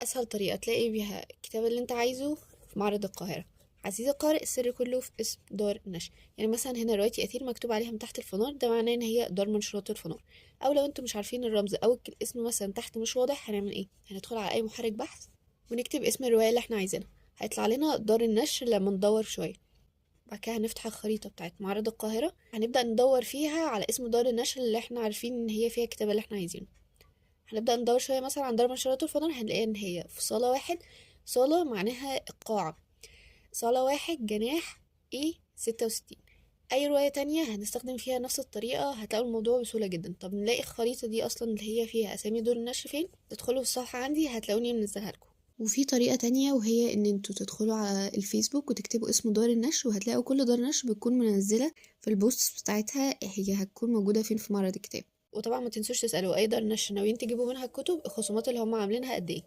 أسهل طريقة تلاقي بيها الكتاب اللي انت عايزه في معرض القاهرة. عزيزي القارئ، السر كله في اسم دار النشر. يعني مثلا هنا رواية أثير مكتوب عليها من تحت الفنار، ده معناه ان هي دار منشورات الفنار. او لو انتوا مش عارفين الرمز او الاسم مثلا تحت مش واضح، هنعمل ايه؟ هندخل على اي محرك بحث ونكتب اسم الرواية اللي احنا عايزينها، هيطلع لنا دار النشر لما ندور شوية. بعد كده هنفتح الخريطة بتاعت معرض القاهرة، هنبدأ ندور فيها على اسم دار النشر اللي احنا عارفين ان هي فيها الكتاب اللي احنا عايزينه. هنبدأ ندور شوية مثلا عن دار منشورات الفنار، هنلاقي ان هي في صالة 1. صالة معناها القاعة، صالة 1 جناح ايه 66. اي رواية تانية هنستخدم فيها نفس الطريقة، هتلاقوا الموضوع بسهولة جدا. طب نلاقي الخريطة دي اصلا اللي هي فيها اسامي دور النشر فين؟ تدخلوا في الصفحة عندي هتلاقوني منزلها لكم. وفي طريقة تانية، وهي ان انتوا تدخلوا على الفيسبوك وتكتبوا اسم دار النشر، وهتلاقوا كل دار نشر بتكون منزلة في ال post بتاعتها هي هتكون موجودة فين في معرض الكتاب. وطبعا ما تنسوش تسألوا اي دار نشر ناويين تجيبوا منها الكتب، الخصومات اللي هم عاملينها قد ايه.